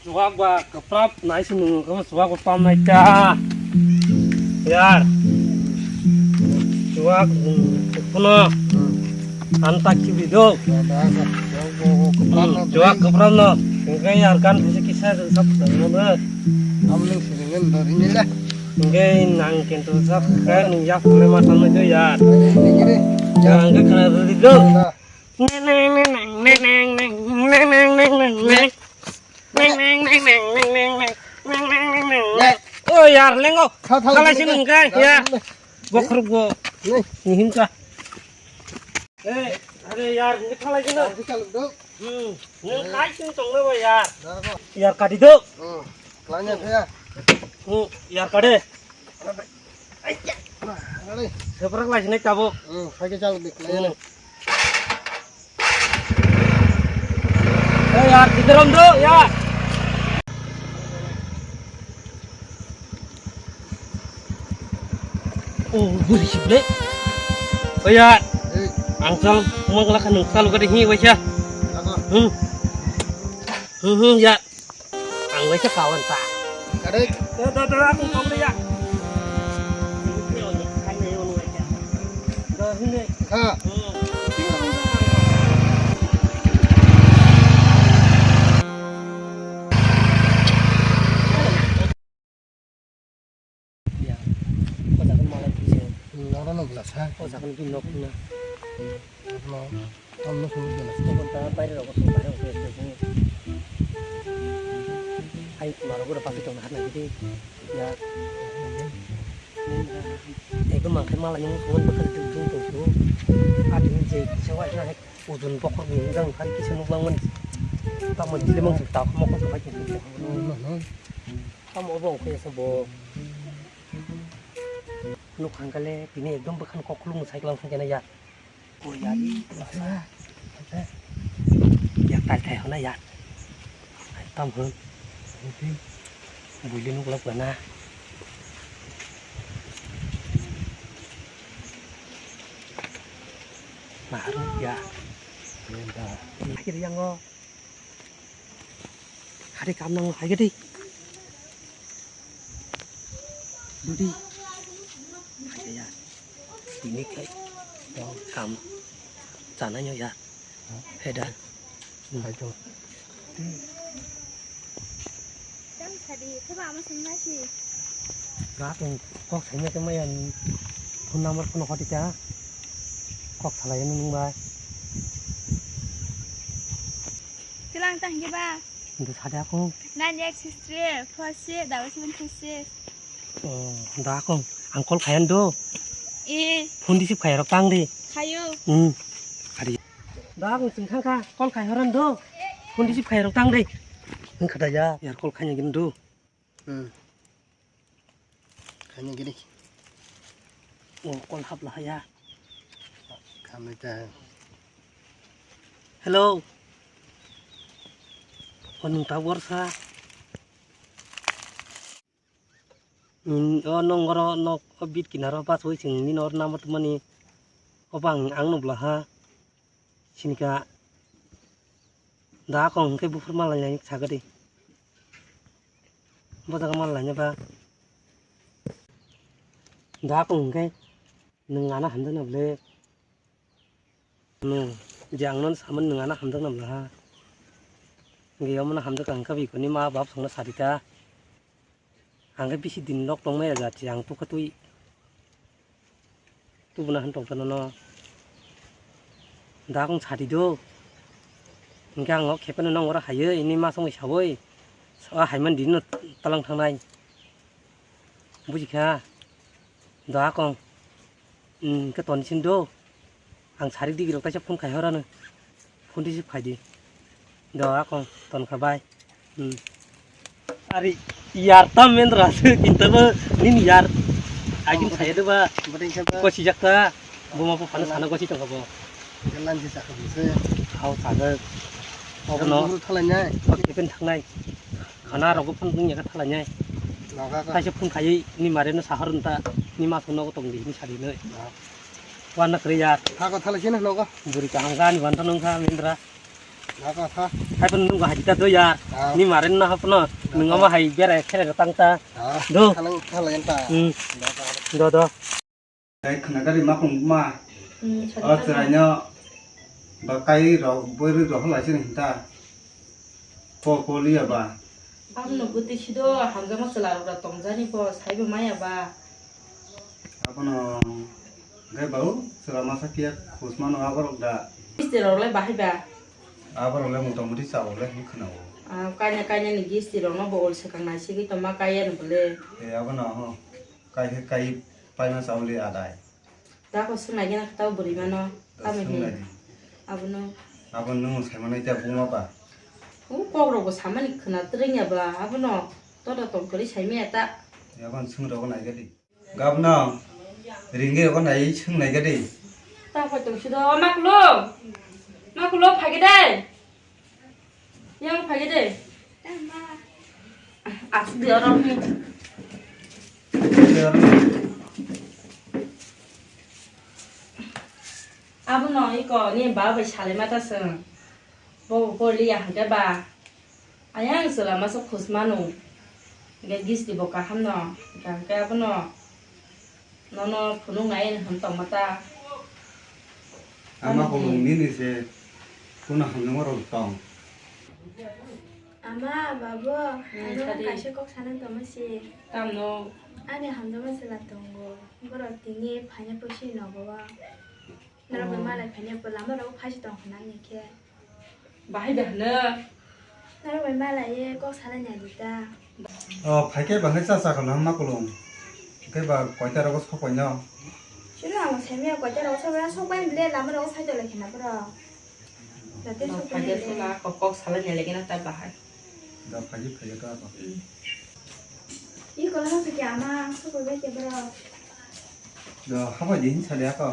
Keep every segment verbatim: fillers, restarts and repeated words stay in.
Chuwak ba kwprap nai se nung kama chuwak ba pam nai ta. Yar. Chuwak, mm, kuno. Anta kibri do. Hmm, chuwak kwprap no. Hingke yar gan kisa kisa sab dang no. Amling siringan do rinila. Hingke nang kento sab kaya nung yak le mata no do yar. Hingke kana do do. O yar, lengo. Tha, tha, thalai tha, sini tha, engkai, tha, ya. Tha, tha. Bokrok bo. Ni. Ni himka. Eh, are yar, ni thalai sini. Tha, tha, tha, tha. Hmm. Ni kai sini tong le bo yar. Tha, tha. Yar kadi do. Hmm. Klanya kaya. Hmm, yar kade. Tha, tha. Ai, ya. Tha, tha. Seprak lai sini tabuk. Hmm, hai ke chalo dik. Hmm. Eh, yar, kidaram do, yar. Oh, buri sih, bre. Oh, yar. Eh. Angsal, umang kala kan nungkal gade hi, waisa. Apa? Hmm. Hmm, hmm, yar. Ang waisa kawan ta. Kadai. Da, da, da, aku kau ya. Ha. Ya. O jaga malai kisa. Noro no glass ha. O jaga ni nok na. No. Tamno suru glass. Tokon ta baire rogo suru baire rogo suru. Ai maro gura pasi tong na na gidi. Ya. Ego mangkhe mala ni musugo bakal tung tung tung tung. Ati ni je kisa wa na hek ujun bokor ni jang phari kisa nuk langmani. Tamo jile mang ta mokol to phai tung tung. Tamo obo ongkhe sa bo. Nuk hangkale tini ekdom bwkhan kok khulung sai klang thang kena ya. O yari. Ya tai tai hona ya. Tam hon. Building nuk lak bana. Maharung ya. Akhir yang go. Hari kam nang hai gadi. Dudi. Hai ya. Ini kai. Dong kam. Sana nyo ya. Heda. Hai to. Jam sadi, coba ama sini nasi. Gatong kok sanya kemai yang phone number phone hoti ta. Kok salai nung bai. Tilang tang ke ba? Ndu sade akung. Nine eight six three four six double seven three six. Oh, da akung. Ang call khayan do. Eh. Phone receive khaya rok tang de. Khayo. Hmm. Ari. Da akung sing khang kha call khai horan do. Phone receive khaya rok tang de. Ang khada ya, yar call khanya gin do. Hmm. Khaina gini. Oh, call hap lahaya. Khamai ta. Hello. Oh, nung ta borsa. Hmm, oh, nong oro nok, oh, bit kinaro bus wai sing nini or number tumani. Oh, bang, ang nubla ha. Sinika da kong hwnkhe buphuru malainai sagadi. Bo jaga malainai ba da kong hwnkhe nwng ano hamjakna bwle. Nwng je ang nono samani nwng ano hamjakna bwla ha. Hwnkhe omono hamjakha hwnkhe bikoni ma bap songno sarita. Ang khe bisi din lok tongmaya jati ang tukha twi. Tubuna han tongkha nono. Da kong sadi do. Hingke ang o khepe no nong oro hayoi, ini ma songwi sawi. O haiman din no talang thangnai. Bujikha. Da kong. Hmm, khe toni sin do. Ang sarik digi rok taisa phone khai horano. Phone receive khai di. Do akong ton kha bai. Hmm. Ari yar tam men ra se kinta bo nin yar. Agin khai de ba. Bade khe ba. Ko si jak ta. Bo ma bo phano sana ko si tong bo. Galan si sa kha bo se. Hau sa ga. Obo no. Guru thalai nai. Ko kepen thang nai. Khana rogo phone nung ya kha thalai nai. Noga ka. Kaisa phone khai ni mare no sahar nta ni ma phone no tong di ni sari nai. Wan na kre yar. Ha ko thalai sini nogo. Buri kaham ga ni wan ta nung kha Mindra. Hai pun nung hai kita do ya. Ni maren na hapno nung ama hai bera khere tang ta. Do. Thalang thalang ta. Hmm. Do do. Kai khna gari ma kung ma. Hmm, o chwraino ba kai rok bwrwi rok lai sini hinta. Ko ko liya ba. Abno bwtwi sido hamjakma chwla rok da tongjani bo saibo maya ba. Abono gai bau chwla masa kiya khusmano aborok da. Misti rok lai bahai ba. Aborok le motamoti chao le hin khna o. Ah, kaina kaina ni gisti rok no bo ol swkang nai sigwi tongma kaya ni bole. E abono ho. Kai khe kai paima chao le adai. Tako swngnaigena tau bwrwi mano. Tamo hinwi. Abono. Abo nwng saimanai ta buma ba. U kok rokbo samani khwna twrwngya ba abono toto tong kwrwi saimaya ta. Yaban swng rogo naigadi. Gabno ringgi rogo nai swng naigadi. Ta phai tong sido makulo. Makulo phagi dai. Yang phagi de. Asuk de oro. Abono iko ni ba bai salai mata sung. Bo bo liya hake ba. Ayang sela masa khusmanu. Ge gisti bo kaham no. Hake abono. Nono phunuk nai hwn tongma ta. Ama kolong nini se kuno hamjama rok tong. Ama, babu, hmm, ano sadi. Kaisa kok sana tongma si. Tamno? Ani hamjama sila tongo. Borok tini phaina pwisi nogo. Norok bai malai phaina pwla, norok phasi tong hwnna ni khe. Bahai da hwno. Norok bai malai ye kok salai nai di ta. O, phai khe bahai cha cha khwlwng ma kulung. Khe ba koita rogo sok pai no? Chwla ang sai maya koita rogo sok pai, sok pai bile lama rogo phai tolai khena bro. Jate sok pai phai de bile. Sula kok kok salai nai lagi na ta bahai. Da phai phai ka ba. Hmm. I kola sok ke ama sok pai ke bro. Da habai din sale ako.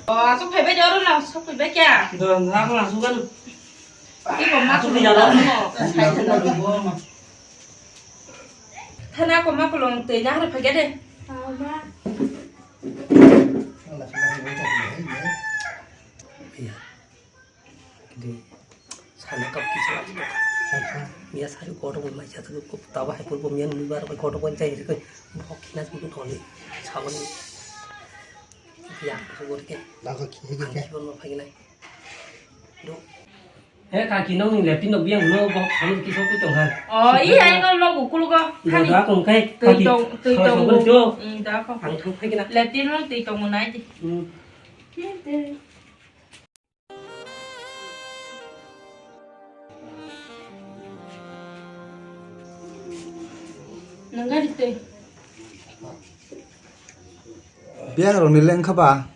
O, aswk phaibai de oro na, aswk phaibai kya? Do, do, ako aswk ano. Iko ma aswk phaibai de oro no. Thana ko ma kolong tei na har phaiga de. Ama. Di sana kap kisa lagi dok. Miya sari kotor pun mai jatuh kok tawa hai pun miya nunggu bar kotor pun cai rikoi. Bok kina pun tholi. Sabun. Ya, sabun ke. Laga kini ke. Sabun mau pakai nai. Dok. He kaki nong ni lepin dok biang lo bok sabun kisa pun tong han. Oh, iya, ini lo gukul ko. Kani. Dah kong kai. Tui tong, tui tong. Hmm, dah kong. Ang thang pakai na. Lepin lo tui tong nai di. Hmm. Nangari tei. Biang rok ni lengkha ba?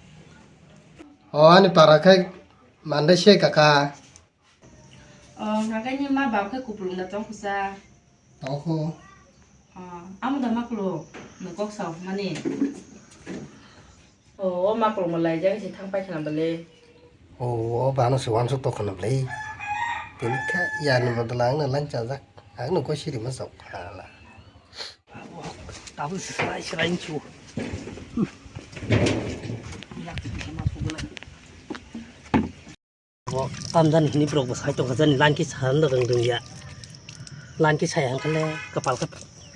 O ani para khai mandai se kaka. O hwnka khe nini ma bap khe kupulung da tong khusa? Tong khu. O, amo da maklung, nwng kok sao mani. O, o maklung mo laijak se thang paikha na bale. O, o bano se wansuk tokha na bale. Tini kha yani modala ang na lang chajak. Ang no koi siri ma sok hala. Tabuk swrai swrai wngsu. Tamjani hini borok bo sai tongkha jani line khe sa rwng rwng ya. Line khe saya hwnkhe le kwpal khe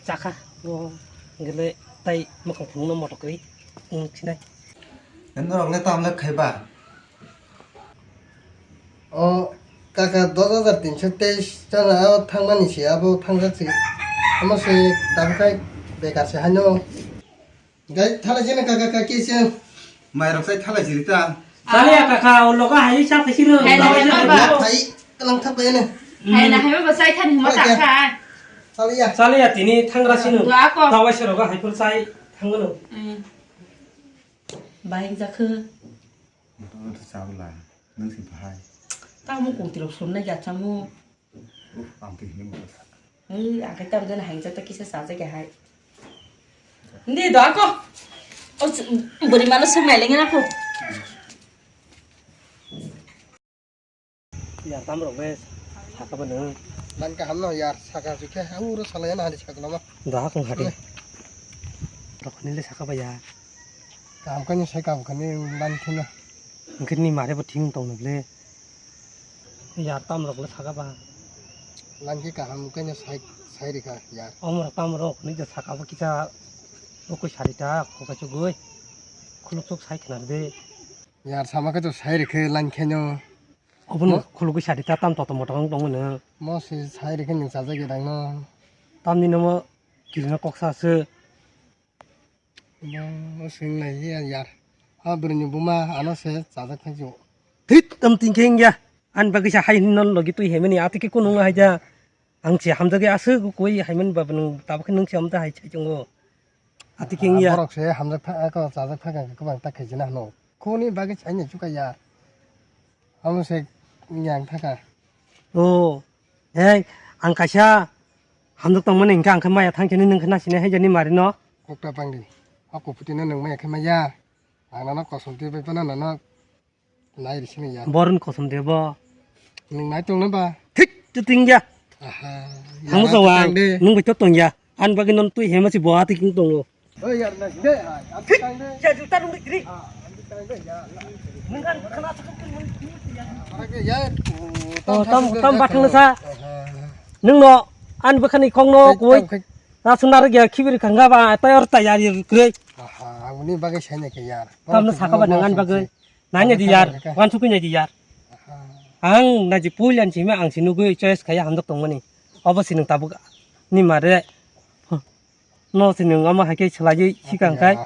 chakha. O hwnkhe le tai mwkhang phunukno motok kwrwi wng sinai. Norok le tamle khaiba? O kaka dos hajar tinso teis jona o thangmani se abo thangjak se. Omo se tabuk khai bekar se haino. Gai thalai sini kaka kaki se. Mairok sai thalai siri ta. Chaliya kaka o loga hai sa phaisiro. Hai, hai, hai, hai. Thai kalang thap ene. Hai na hai ba sai thani mo ta kha. Chaliya. Chaliya tini thangra sino. Dua ko. Tawai se roga hai phur sai thangno. Hmm. Bai jakhe. Motor motor chabla, nung si bahai. Tamo koti rok sonnai ya chamo. Uf, ang twi hini motor sa. Ei, ang kai tam jani hang jata kisa sa jage hai. Ndi do ako. O buri mano sung nai lengen ako. Ya, tam rok be saka ba nung. Lan kaham no yar, saka jikhe, ang uro salai na hari sakla ma. Dahak wng hati. Rok ni le saka ba ya. Kaham kani sai kaham kani lan khina. Wngkhe ni mare bo thing tong no ble. Yar tamrok le saka ba. Langki kaham khe no sai, sai rikha yar. Omrok tamrok ni je saka bo kisa bokoi sarita kokaichugui khuluksuk sai khna de. Yar sama khe to sai rikhe langkhe no. Obono khulugui sarita tam toto moto wng tongmano. Mo se sai rikhe nwng chajak ya dang no. Tamni no mo kirina koksa se. Bo swng lai ya yar. Ha bwrwini buma ano se chajak thang jo. Thit tam tin khe wngya. Ani bagwi sa hai hinno logi twi hemani ati khe kunu wng hai ja. Ang se hamjagwi aswk koi haiman ba nwng tabuk khe nwng se amta hai chai chungo. Ati khe wngya. Borok se hamjak pha ko chajak pha ka kwbang ta khaijina hano. Kuni bagwi saini chuka ya. Amo se yang thaka. O, hei, ang kaisa hamjak tongmani hingke ang khe maya thang khe nwng khe nasini hai jani mari no. Kokta pangdi. O kuphuti no nwng maya khe maya. Ang nono kosom twi bai phano nono nai ri sini ya. Borun kosom de bo. Nwng nai tong na ba? Thik, tu ting ya. Aha. Ang ya, mo sawa, tang de. Nwng bai to tong ya. An bagwi non twi hema si bo ati king tongo. Oi yar na de, ha, ati tang de. Ya juta rung de kiri. Ah, ati tang de ya. Nwng kan khana sakam kin nwng. Ara ke ya. Oh, tam, tam bathang sa. Aha. Nwng no an bakhani khong no koi. Tam khai. Na sunar ge khibir khanga ba tayor tayar kre. Aha, ang ni bagwi sai na ke yar. Tam no saka ba nang an bagwi. Nanya di yar, wan sukui nai di yar. Ang naji puilan simi ang si nugui choice khaya hamjak tongmani. Obo si nwng tabuk ni mare. No si nwng ama hai khe swlaiwi sikang kai.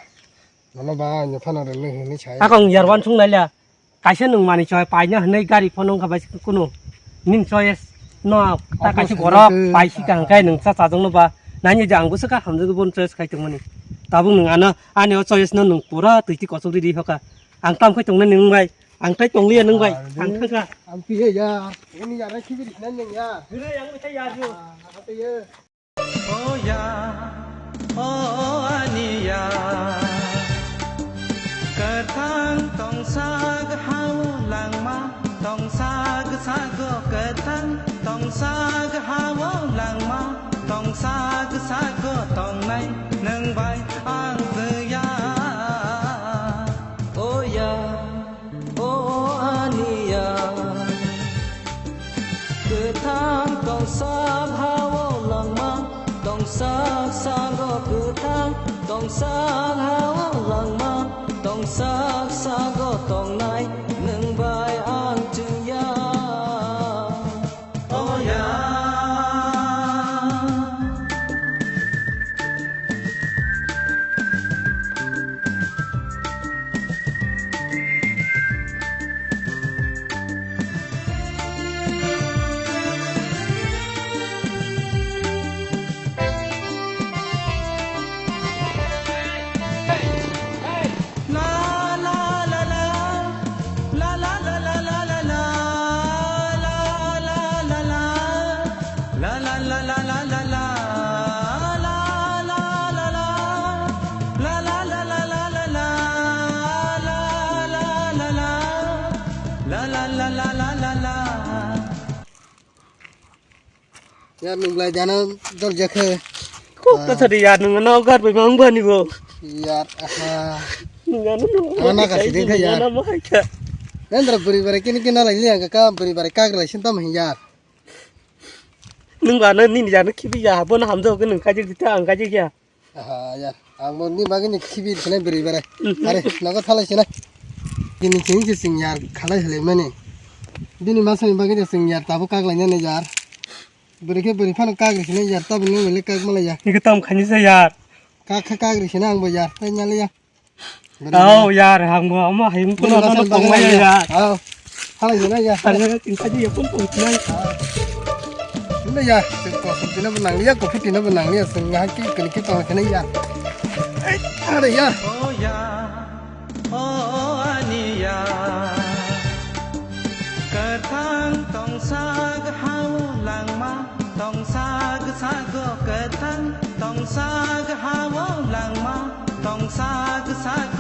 Nono ba ani phano rwngwi hwnwi sai. Akong yar wan sung naila. Kaisa nwng mani choi paina hwnwi gari phone wngkha bai kunu. Nin choice no ta kaisa borok pai sikang kai nwng cha chajak no ba. Nanya di ang bwswk kha hamjak bon choice khai tongmani. Tabuk nwng ano ani o choice no nwng pura twi twi kochok ridi hoka. Ang tam khai tongnai nwng bai, ang tai tongliya nwng bai, ang thangkha. Ang piya ya, ini ya, rai kibir sinan yang ya. Hwrwi ang bai ya ju. Ah, apa ya? O ya, o ani ya. Kwthang tongsak hao langma, tongsak sago kwthang, tongsak hao langma, tongsak sago tongnai nwng bai ang twiya. O ya, o ani ya. Kwthang tongsak hao langma, tongsak sago kwthang, tongsak hao langma, tongsak sago tongnai nwng bai ang chwngya. O ya. Yar nwng belai jana dol jakhe. Kok ta sadi yar nwng no gar bai mang bani bo. Yar aha. Nwng ano no. Ano na kasi ding kha yar. Ano mo hai kha. Nendra buri bare kini kini lai liya ka buri bare kak lai sin tam hin yar. Nwng ba no nini jana khibi ya bo no hamjao ke nwng kaji dita ang kaji ya. Aha, yar. Ang bo ni bagwi ni khibi khwnai bwrwi barai. Mhm. Are, nogo thalai sinai. Bini chini se chwng yar khalai halai mani. Bini masani bagwi se chwng yar tabuk kak lainani yar. Bwrwi khe bwrwi phano kak ri sinai yar, tabuk nung le kak malai ya. Iko tam khani se yar. Kak kha kak ri sinai ang bo yar, tai nyali ya. Tao yar, hang bo amo hayung kuno no tong maya yar. Tao. Halai hwnai ya. Halai hwnai, tin khaji ya pun pun sinai. Hwnai ya, chwng kosom tino bo nang ya, kopi tino bo nang ya, chwng ha ki kini ki tong hwnai ya. Ai, halai ya. O ya, o ani ya. Kwthang tongsak hao langma, tongsak sago kwthang, tongsak hao langma, tongsak sago